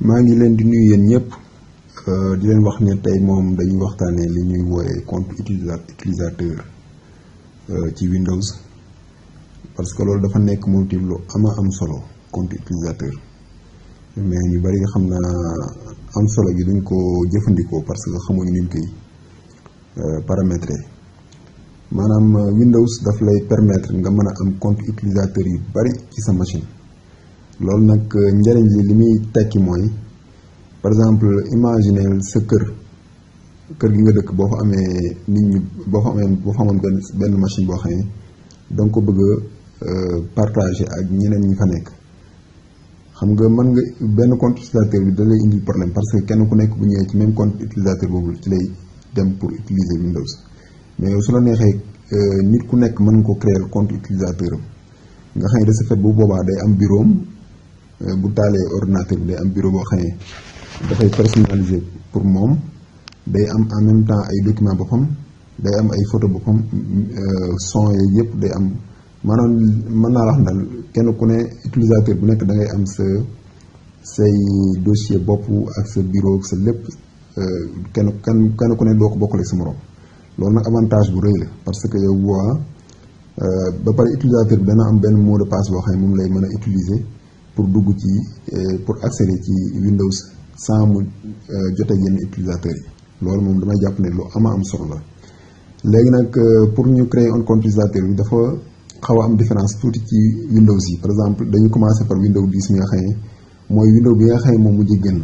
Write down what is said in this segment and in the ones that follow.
maa ngi leen di nuyu yéen ñëpp di leen wax ne tey moom dañuy waxtaanee li ñuy wooyee compte utilisateur ci Windows parce que loolu dafa nekk moom tamit lu am solo compte utilisateur mais ñu bari nga xam naa am solo gi duñ ko jëfandikoo parce que xamuñu nuñ koy paramétrer maanaam Windows daf lay permettre nga mën a am compte utilisateur yu bari ci sa machine. loolu nag njëriñ li muy tekki mooy par exemple imaginez sa kër gi nga dëkk boo fa amee nit ñi boo fa amoon benn machine boo xam ne danga ko bëgg a partager ak ñeneen ñi fa nekk xam nga mën nga benn compte utilisateur bi da lay indil problème parce que kenn ku nekk bu ñëwee ci même compte utilisateur boobu ci lay dem pour utiliser Windows mais su la neexee nit ku nekk mën nga ko créer compte utilisateur am nga xam ne de ce fait bu boobaa day am bureau bu taalee ordinateur bi day am bureau boo xam ne dafay personnalisé pour moom day am en même temps ay document boppam day am ay photo boppam son yooyu yëpp day am maanaam mën naa wax daal kenn ku ne utilisateur bu nekk da ngay am say dossier bopp ak sa bureau ak sa lépp kenn ku ne doo ko bokkale sa morom loolu nag avantage bu rëy la parce que yow ba pare utilisateur bi dana am benn mot de passe boo xam ne moom lay mën a utiliser pour dugg ci pour accéder ci Windows sans mu jotee yenn utilisateurs yi loolu moom damay jàpp ne lu am solo la. léegi nag pour ñu créer un compte utilisateur bi dafa xaw a am différence tuuti ci Windows yi par exemple dañu commencé par Windows 10 mi nga xam ne mooy Windows bi nga xam ne moom mujj génn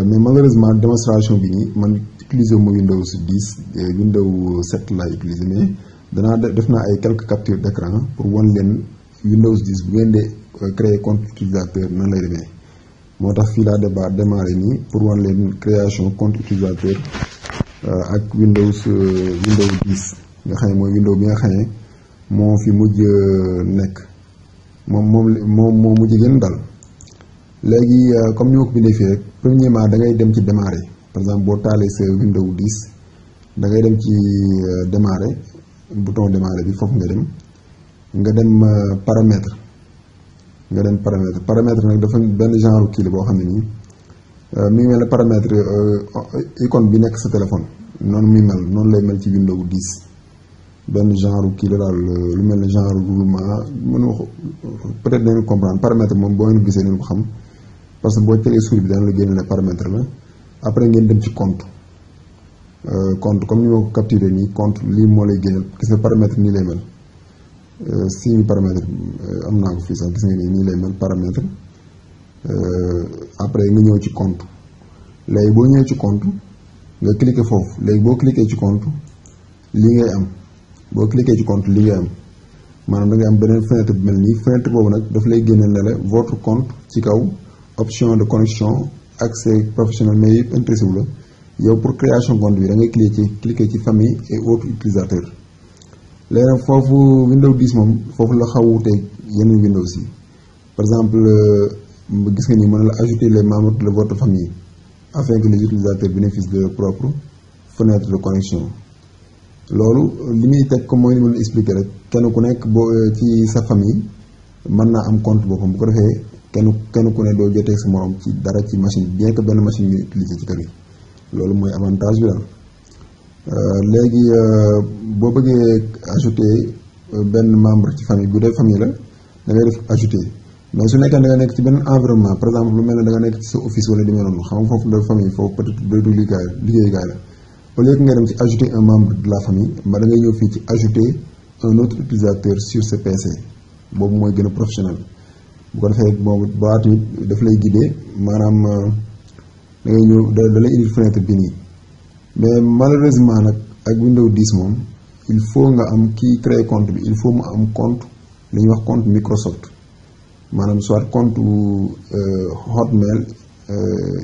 mais malheureusement démonstration bi nii man utiliser wu ma Windows 10 Windows 7 laay utiliser mais danaa def naa ay quelques captures d'écran pour wan leen Windows 10 bu ngeen de créer compte utilisateur nan lay demee moo tax fii laa démarré nii pour wan leen création compte utilisateur ak Windows 10 nga xam ne mooy Windows bi nga xam ne moo fi mujj nekk moo mujj gën dal léegi comme ni ma ko bindee fii rek premièrement da ngay dem ci démarrer par exemple boo taalee sa Windows 10 da ngay dem ci démarrer bouton démarrer bi foofu nga dem paramètre paramètre nag dafa benn genre kii la boo xam ne nii mi ngi mel ne paramètre icône bi nekk sa téléphone noonu lay mel ci Windows 10 benn genre kii la daal lu mel ne genre roulement mën wax peut-être dañu comprendre paramètre moom boo ngeen gisee nañu ko xam parce que boo tegee souris bi dana la génne ne paramètre la après ngeen dem ci compte comme ni ma ko capturé nii compte lii moo lay génneel gis nga paramètre nii lay mel signe paramètre am naa ko fii sax gis nga nii lay mel paramètre après nga ñëw ci compte léegi boo ñëwee ci compte nga cliquer foofu léegi boo cliquer ci compte lii ngay am boo cliquer ci compte lii ngay am maanaam da ngay am beneen fenêtre bu mel nii fenêtre boobu nag daf lay génneel ne la votre compte ci kaw option de connexion accès professionnel mais yëpp intéressé wu la yow pour création compte bi da ngay cliquer ci famille et autres utilisateurs léegi nag foofu Windows 10 moom foofu la xaw wuuteeg yeneen Windows yi par exemple gis nga ni mën na la ajouter les membres de votre famille afin que les utilisateurs bénéficient de leur propre fenêtre de connexion loolu li muy teg comme mooy li ma la expliquer rek kenn ku nekk boo ci sa famille mën naa am compte boppam bu ko defee kenn ku ne doo jotee sa morom ci dara ci machine bien que benn machine ñuy utiliser ci kër gi loolu mooy avantage bi daal. léegi boo bëggee ajouter benn membre ci famille bu dee famille la da ngay def ajouter mais su nekkee da nga nekk ci benn environnement par exemple lu mel ne da nga nekk ci sa office wala demee noonu xam nga foofu la famille foofu peut-être bëritu liggéeyukaay la au lieu que nga dem ci ajouter un membre de la famille ba da ngay ñëw fii ci ajouter un autre utilisateur sur ce PC boobu mooy gën a professionnel bu ko defee boobu ba tamit daf lay guider maanaam da ngay ñëw da lay indil fenêtre bi nii. mais malheureusement nag ak Windows 10 moom il faut nga am kii créer compte bi il faut mu am compte li ñuy wax compte Microsoft maanaam soit compte Hotmail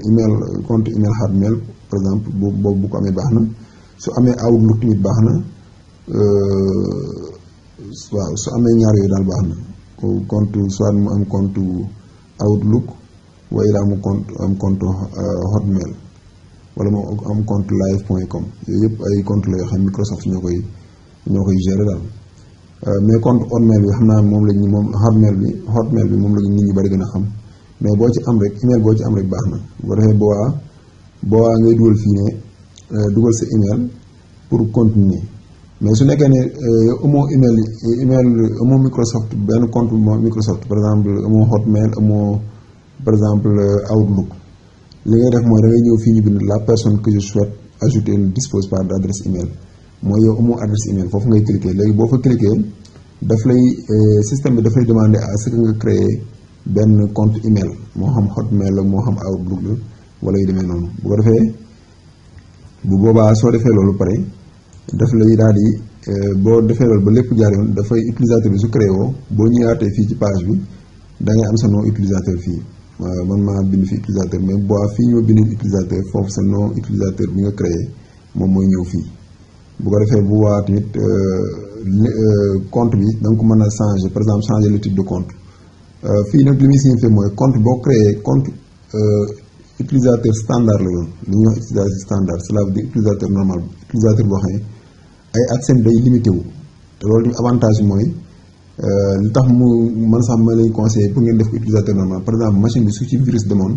email compte email Hotmail par exemple boobu bu ko amee baax na su amee Outlook tamit baax na waaw su amee ñaar yooyu daal baax na compte soit mu am compte Outlook wala mu am compte Hotmail wala moo am compte live.com yooyu yëpp ay compte la yoo xam Microsoft ñoo koy gérer daal mais compte Hotmail bi xam naa moom Hotmail bi moom la nit ñi bari gën a xam mais boo ci am rek email boo ci am rek baax na bu ko defee boo ngay dugal fii ne dugal sa email pour continuer. mais su nekkee ne amoo email amoo Microsoft benn compte Microsoft par exemple amoo Hotmail amoo par exemple Outlook, li ngay def mooy da ngay ñëw fii ñu bind la personne que je souhaite ajouter ne dispose pas d'adresse email, mooy yow amoo adresse email, foofu ngay cliquer. léegi boo fa cliquer daf lay système bi daf lay demander à ce que nga créer benn compte email, moo xam Hotmail la moo xam Outlook la wala yu demee noonu. bu ko defee bu boobaa soo defee loolu pare daf lay daal di boo defee loolu ba lépp jaar yoon dafay utilisateur bi su créé woo boo ñëwaatee fii ci page bi da ngay am sa nom utilisateur fii. man maa bind fi utilisateur, mais boo fii ñoo bind utilisateur foofu sa nom utilisateur bi nga créé moom mooy ñëw fii. bu ko defee bu waa tamit compte bi da nga ko mën a changer, par exemple changer le type de compte. fii nag li muy signifié mooy compte boo créé compte utilisateur standard la yoon, li ñuy wax utilisateur standard, cela veut dire utilisateur normal, utilisateur boo xam ne ay accès day limité wu. te loolu avantage bi mooy li tax man sax ma lay conseillé pour ngeen def ko utilisateur normal. par exemple machine bi su ci virus demoon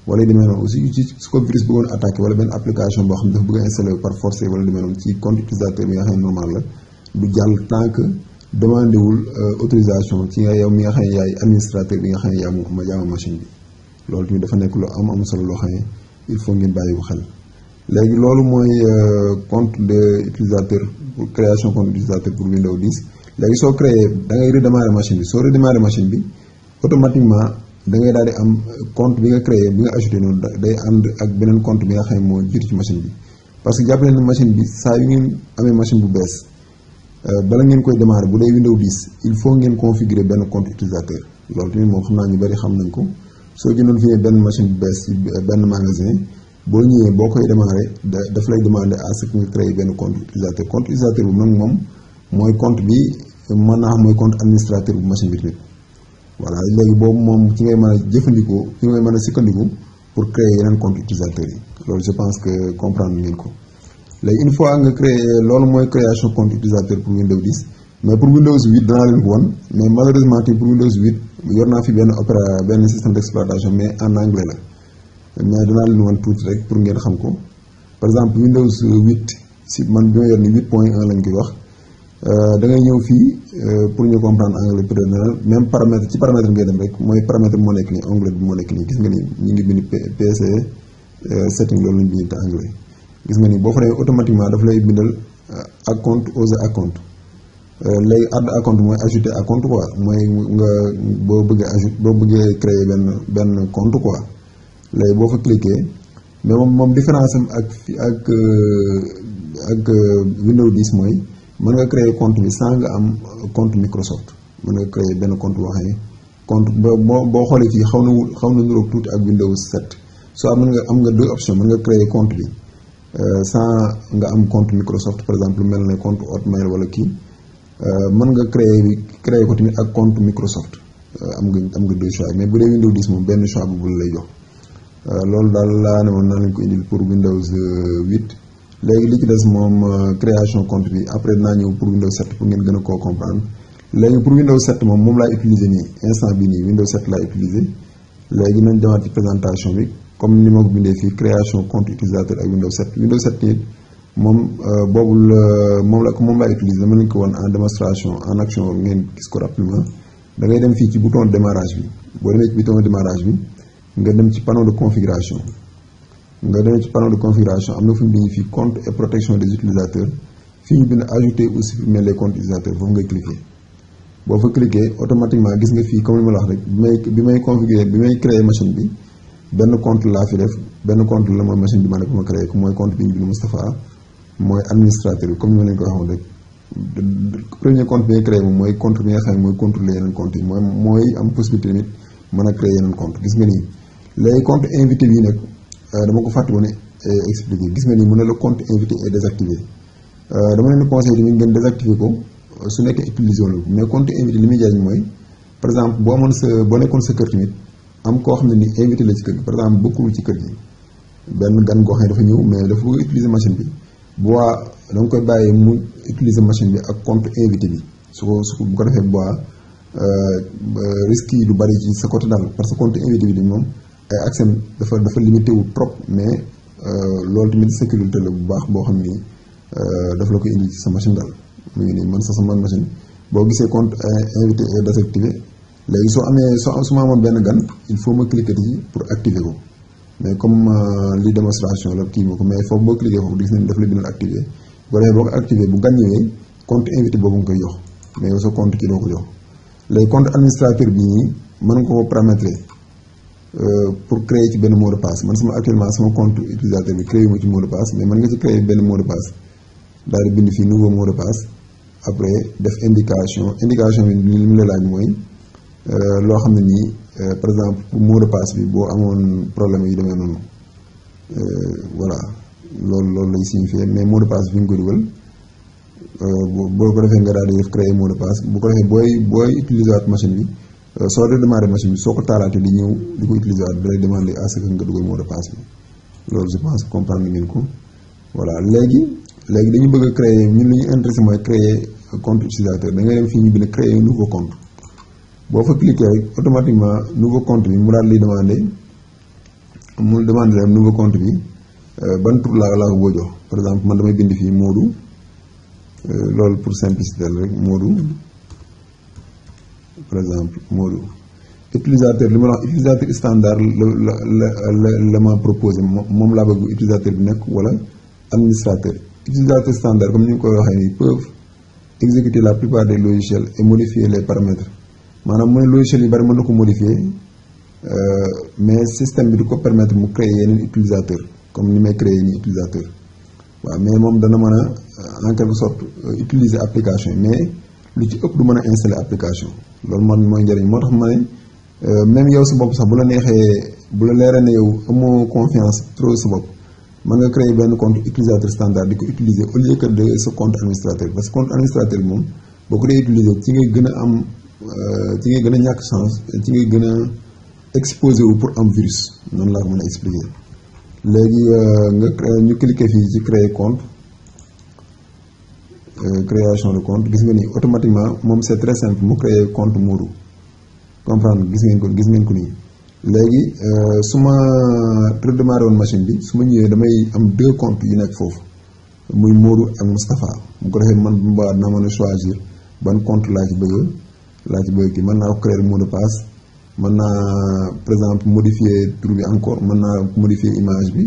wala demee noonu aussi su ko virus bëggoon attaqué wala benn application boo xam ne dafa bëgg a installé par force wala demee noonu ci compte utilisateur bi nga xam ne normal la du jàll tant que demandé wul autorisation ci nga yow mi nga xam ne yaay administrateur bi nga xam ne yaa machine bi. loolu tamit dafa nekk lu am solo loo xam ne il faut ngeen bàyyi ko xel. léegi loolu mooy compte de utilisateur pour création compte utilisateur pour Windows 10. léegi soo créé da ngay redémarrer machine bi, soo redémarrer machine bi automatiquement da ngay daal di am compte bi nga créé bi nga ajouté noonu day ànd ak beneen compte bi nga xam ne moo jiitu ci machine bi. parce que jàpp leen ne machine bi saa yu ngeen amee machine bu bees bala ngeen koy démarrer bu dee Windows 10 il faut ngeen configurer benn compte utilisateur. loolu tamit moom xam naa ñu bari xam nañ ko. soo jëndoon fii benn machine bu bees ci benn magasin boo ñëwee boo koy démarrer daf lay demander à ce que nga créer benn compte utilisateur. compte utilisateur bu nag moom mooy compte bi mën naa xam mooy compte administrateur bu machine bi tamit. voilà léegi boobu moom ci ngay mën a jëfandikoo ci ngay mën a sukkandiku pour créer yeneen compte utilisateur yi. loolu je pense que comprendre ngeen ko. léegi une fois nga créer loolu mooy création compte utilisateur pour Windows 10. mais pour Windows 8 danaa leen ko won, mais malheureusement pour Windows 8 yor naa fi benn système d'exploitation mais en anglais la, mais danaa leen won tuuti rek pour ngeen xam ko. par exemple Windows 8 si man bi ma yor ni 8.1 lañ koy wax. da ngay ñëw fii pour ñu comprendre anglais peut-être même paramètre ci paramètre ngay dem rek mooy paramètre bi moo nekk nii onglet bi moo nekk nii gis nga ni ñu ngi bind PC setting loolu lañ bind te anglais. gis nga ni boo fa demee automatiquement daf lay bindal account aux compte. léegi add compte mooy ajouter à compte quoi, mooy nga boo bëggee créer benn compte quoi. léegi boo fa cliquer mais moom différence am ak Windows 10 mooy mën nga créer compte bi sans nga am compte Microsoft. mën nga créer benn compte boo xam ne compte boo xoolee fii xaw na niroog tuuti ak Windows 7. soo am nga deux options, mën nga créer compte bi sans nga am compte Microsoft par exemple mel ne compte Hotmail wala kii. mën nga créer ko tamit ak compte Microsoft. am nga deux choix, mais bu dee Windows 10 moom benn choix bu lay jox. loolu daal laa ne woon naa leen ko indil pour Windows 8. léegi li ci des moom création compte bi après dinaa ñëw pour Windows 7 pour ngeen gën a koo comprendre. léegi pour Windows 7 moom laay utiliser nii instant bi nii Windows 7 laay utiliser. léegi nañ demaat ci présentation bi comme ni ma ko bindee fii création compte utilisateur ak Windows 7. Windows 7 nii moom moom laay utiliser dama leen ko woon en démonstration en action ngeen gis ko rapidement. da ngay dem fii ci bouton démarrage bi, boo demee ci bouton démarrage bi nga dem ci panneau de configuration. am na fu ñu bind fii compte et protection des utilisateurs, fii ñu bind ajouter ou supprimer les comptes utilisateurs, foofu ngay cliquer. boo fa cliquer automatiquement gis nga fii comme li ma la wax rek bi may créer machine bi benn compte laa fi def, benn compte la mooy machine bi ma ne ko ma créer ko mooy compte bi ñu bind Moustapha mooy administrateur bi comme ni ma leen ko waxoon rek. premier compte bi nga créé moom mooy compte bi nga xam ne mooy contrôler yeneen compte yi mooy am possibilité tamit mën a créer yeneen compte. gis nga nii léegi compte invité bii nag dama ko fàtte woon expliquer. gis nga nii mu ne la compte invité est désactivé. dama leen di conseillé tamit ngeen désactiver ko su nekkee utiliser woon mais compte invité li muy jariñ mooy par exemple boo nekkoon sa kër tamit am koo xam ne ni invité la ci kër gi, par exemple bokkul ci kër gi benn gan goo xam ne dafa ñëw mais dafa bëgg utiliser machine bi bu da nga koy bàyyi mu utiliser machine bi ak compte invité bi bu ko defee bu risques yi du bari ci sa côté daal parce que compte invité bi moom ay accès dafa limité wu trop mais loolu tamit sécurité la bu baax boo xam ni daf la ko indi ci sa machine daal mu ngi nii man sax sama machine boo gisee compte invité et désactivé léegi su ma amoon benn gan il faut ma cliquer ci pour activer ko mais comme li démonstration la kii ko mais foofu boo cliquer foofu gis nañ daf la bindal activé bu ko defee boo ko activé bu gan ñëwee compte invité boobu nga koy jox mais yow sa compte ki doo ko jox léegi compte administrateur bi nii mën nga ko paramétrer pour créer ci benn mot de passe man actuellement sama compte utilisateur bi créé wu ma ci mot de passe mais mën nga ci créer benn mot de passe daal di bind fii nouveau mot de passe après def indication bi li mu la laaj mooy loo xam ne nii par exemple pour mot de passe bi boo amoon problème yi demee noonu voilà loolu lay signifier mais mot de passe bi nga ko dugal boo ko defee nga daal di def créer mot de passe bu ko defee booy utiliser waat machine bi soo redémarrer machine bi soo ko taalaatee di ñëw di ko utiliser waat da lay demander à ce que nga dugal mot de passe bi loolu je pense comprendre ngeen ko voilà léegi dañu bëgg a créer ñun li ñu intéressé mooy créer compte utilisateur da ngay dem fii ñu bind créer un nouveau compte boo fa cliquer rek automatiquement nouveau compte bi mu daal di demander nouveau compte bi ban tur laa ko boo jox par exemple man damay bind fii Modou loolu pour simplicité la rek Modou par exemple Modou utilisateur li ma wax utilisateur standard la ma proposé moom laa bëgg utilisateur bi nekk wala administrateur utilisateur standard comme ni ñu koy waxee nii peuvent exécuter la plupart des logiciels et modifier les paramètres maanaam mooy logiciel yi bari mën na ko modifier mais système bi du ko permettre mu créer yeneen utilisateur comme ni may créer ni utilisateur waaw mais moom dana mën a en quelque sorte utiliser application yi mais lu ci ëpp du mën a installer application loolu mooy njëriñ moo tax ma ne même yow sa bopp sax bu la neexee bu la leeree ne yow amoo confiance trop sa bopp mën nga créer benn compte utilisateur standard di ko utiliser au lieu que de sa compte administrateur parce que compte administrateur bi moom boo ko dee utiliser ci ngay gën a am ci ngay gën a ñàkk chance ci ngay gën a exposé wu pour am virus noonu laa ko mën a expliquer léegi ñu cliquer fii ci créer compte création de compte gis nga ni automatiquement moom c'est très simple mu créer compte Modou comprendre gis ngeen ko nii léegi su ma redémarré woon machine bi su ma ñëwee damay am 2 comptes yu nekk foofu muy Modou ak Moustapha bu ko defee man ba naa mën a choisir ban compte laa ci bëgg kii mën naa ko créer mot de passe mën naa par exemple modifier tur bi encore mën naa modifier image bi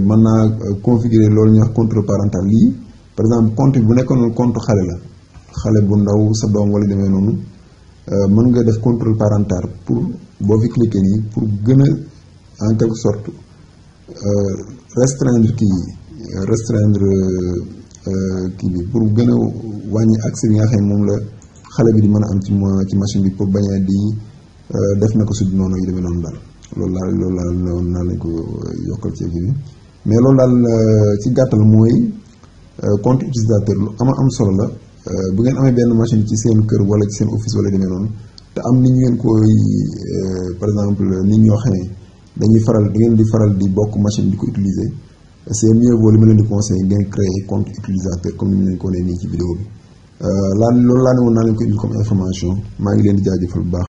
mën naa configurer loolu ñuy wax contrôle parental lii par exemple compte bi bu nekkoon compte xale bu ndaw sa doom wala demee noonu mën nga def contrôle parental pour boo fi cliquer nii pour gën a en quelque sorte restreindre kii bi pour gën a wàññi accès bi nga xam ne moom la xale bi di mën a am ci machine bi pour bañ a di def na ko sud noonu yu demee noonu daal loolu naa lañ ko yokkal ci kii bi mais loolu daal ci gàttal mooy compte utilisateur lu am solo la bu ngeen amee benn machine ci seen kër wala ci seen office wala demee noonu te am nit ñu ngeen koy par exemple nit ñoo xam ne da ngeen di faral di bokk machine di ko utiliser c'est mieux vaut li ma leen di conseiller ngeen créer compte utilisateur comme ni mu leen ko nee nii ci vidéo bi loolu laa ne woon naa leen ko indil comme information maa ngi leen di jaajëfal bu baax.